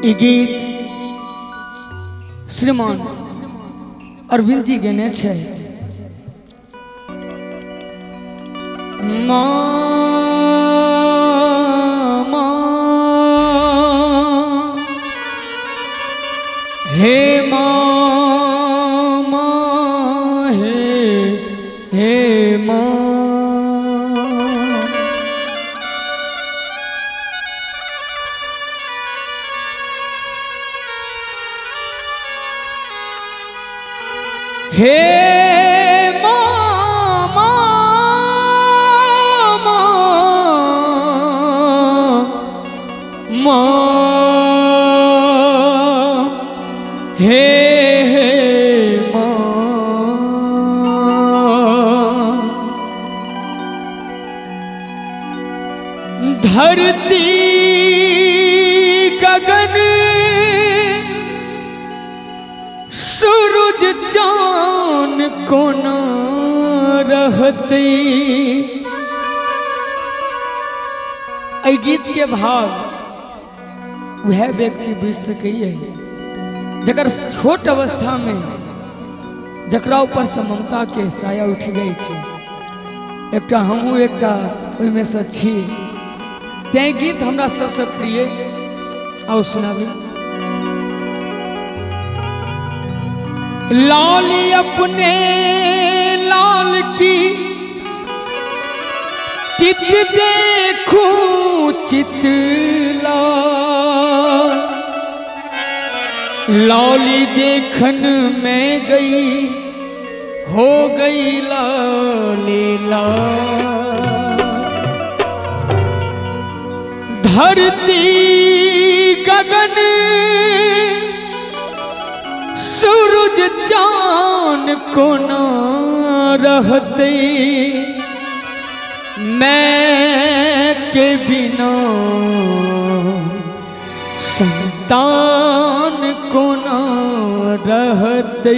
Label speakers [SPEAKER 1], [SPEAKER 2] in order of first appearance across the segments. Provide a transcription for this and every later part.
[SPEAKER 1] ई गीत श्रीमान अरविंद जी गेने छै। माँ माँ हे माँ माँ हे हे माँ। हे माँ माँ माँ हे हे माँ। धरती गगन सूरज चान कोना रहते। एहि गीत के भाव वह व्यक्ति बुझि सकैए जकर छोट अवस्था में जकरा ऊपर से ममता के साया उठि जाइ छै। एकटा हमहूँ एकटा ओहिमे से छी, तैं गीत हमरा सबसे प्रिय। आओ सुनाबी। लाली अपने लाल की चित देखूं चित लाल, लाली देखन में गई हो गई लाली लाल। धरती गगन सूरज चान कोना रहते, मैं के बिना संतान कोना रहते,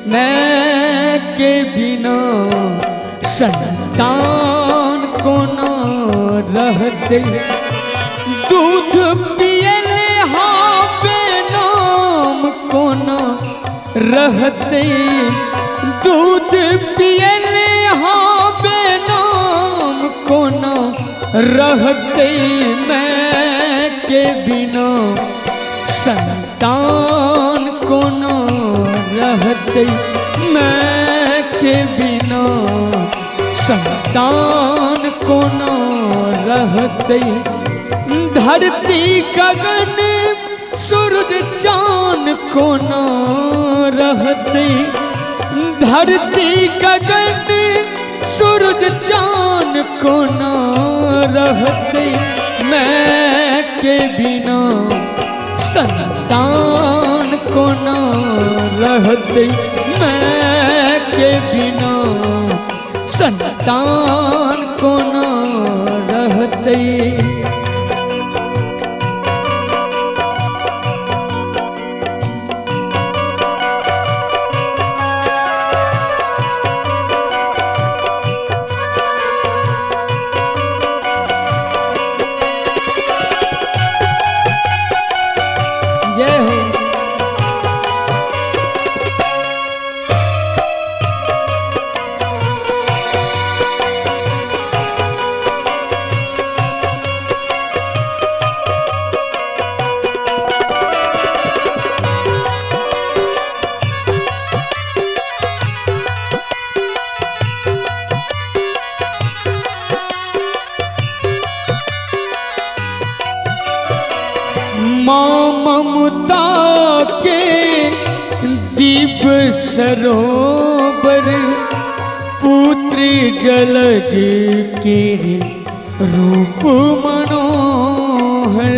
[SPEAKER 1] मैं के बिना संतान कोना रहते। दूध पियले हाँ बेनाम कोना रहते, दूध पियले हाँ बेनाम कोना रहते, मैं के बिना संतान कोना रहते, मैं के बिना संतान कोना रहते। धरती गगन सूरज चान कोना रहते, धरती गगन सूरज चान कोना रहते, मैं के बिना संतान कोना रहते, मैं के बिना संतान कोना रहते। जय हो। माँ ममता के दीप सरोवर, पुत्री जलज के रूप मनोहर।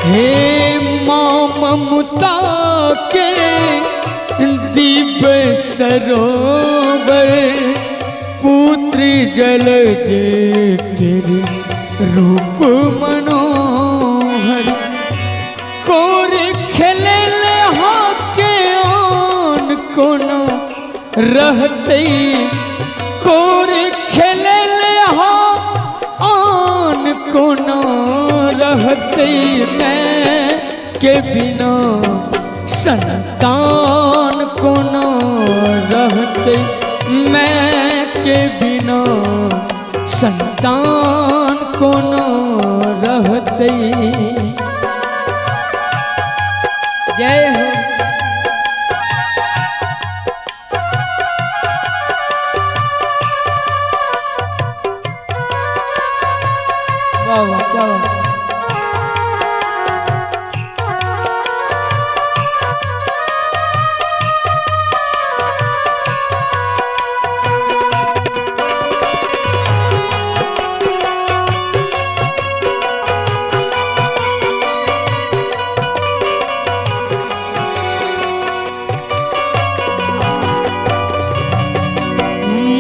[SPEAKER 1] हे माँ ममता के दीप सरोवर, पुत्री जलज के रूप मनोहर। कोर खेले के आन कोना रहते, कोर खेले कोनो रहतै मैं के बिना, संतान कोनो रहतै मैं के बिना, संतान कोनो रहतै। जय हो। वाह वाह क्या बात।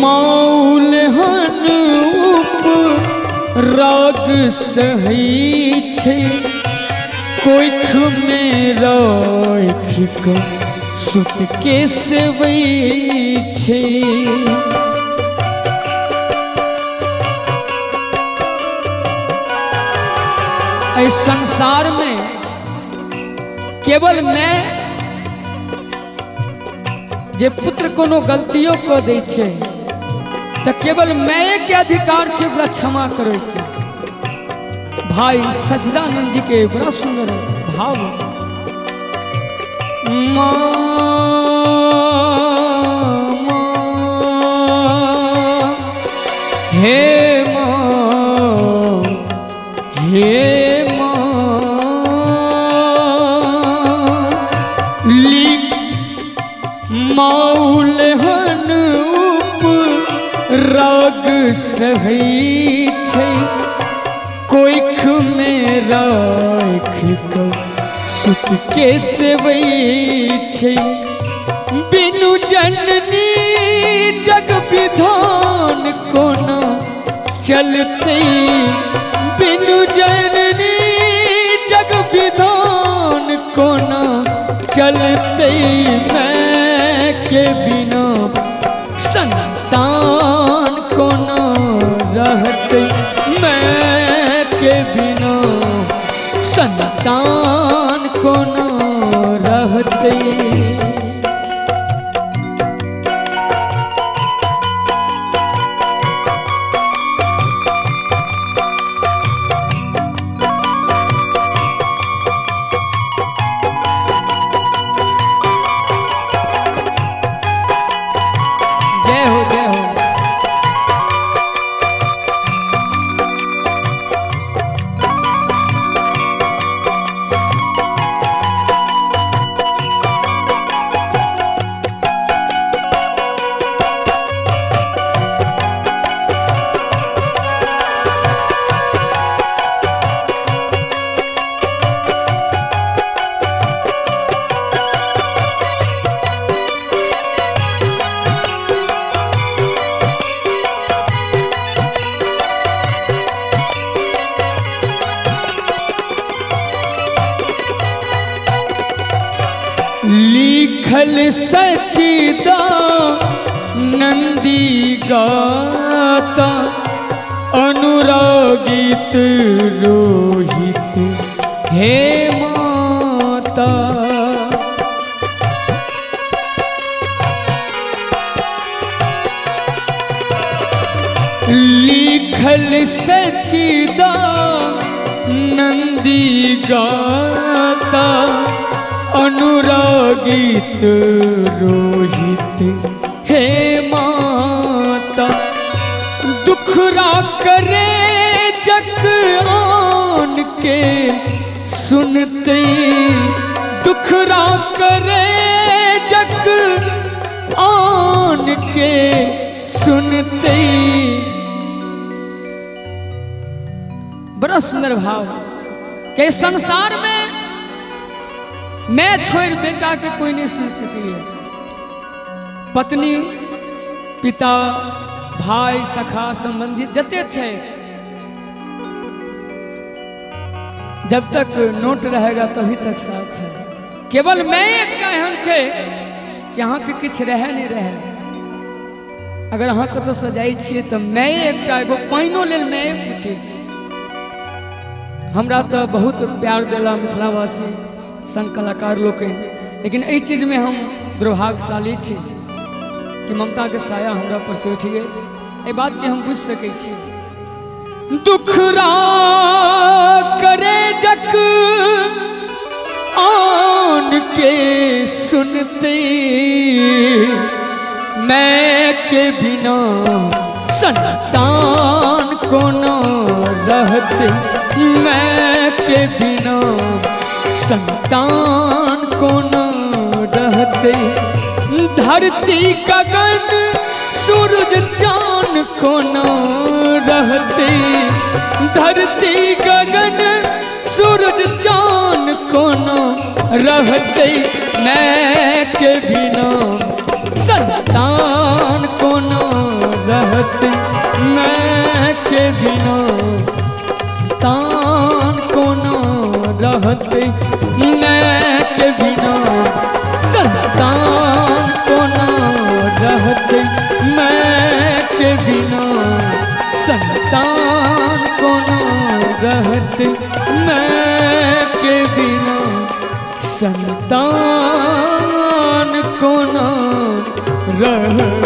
[SPEAKER 1] मौलहन उप राग सही छै, कोइख में राखि क सुत के सेवै छै। एहि संसार में केवल मैं जे पुत्र कोनो गलतियों कऽ दै छै तऽ केवल माये के अधिकार छै ओकरा क्षमा करैके। भाई सच्चिदानंद जी के बड़ा सुंदर भाव, माँ हे माँ हे माँ, लिख मौलहन उप राग सही छै, कोइख में राखि क सुत के सेवै छै। बिनु जननी जग विधान कोनो चलतै, बिनु जननी जग विधान कोनो चलतै, मैं के बिना संतान कोनो रहतै, मैं के बिना संतान कोनो रहतै। जय हो जय हो। लिखल सचिदा नंदी गाता, अनुरागित रोहित हे माता। लिखल सचिदा नंदी गाता, अनुरागित रोहित हे माता। दुखरा करे जग आन के सुनते, दुखरा करे जग आन के सुनते। बड़ा सुंदर भाव के संसार में मैं छोड़ बेटा के कोई नहीं सुन सकी है। पत्नी पिता भाई सखा संबंधी जते छे, जब तक नोट रहेगा तभी तक साथ है। केवल मैं एक एहन छे कि अहाँ के किछु रहे नहीं रहे, अगर अहाँ कतौ से जाइ छियै तऽ मैं एकटा एगो पानिओ लेल मैं पूछै छी। हमरा तो बहुत प्यार दिला मिथिलावासी संग कलाकार लोकनि, लेकिन एहि चीजमे हम दुर्भाग्यशाली छी कि ममता के साया हमरा पर से उठि गेल। एहि बातके हम बुझि सकै छी। दुखरा करे जक आन के सुनते, मैं के बिना संतान को न रहते, मैं के बिना संतान को न रहते। धरती गगन सूरज चांद को न रहते, धरती गगन सूरज चांद को न रहते, मैं के बिना संतान को न रहते, मैं के बिना तान को न रहते, मैं के बिना संतान को न रहते, मैं के बिना संतान को न रहते, मैं के बिना संतान को न रहते।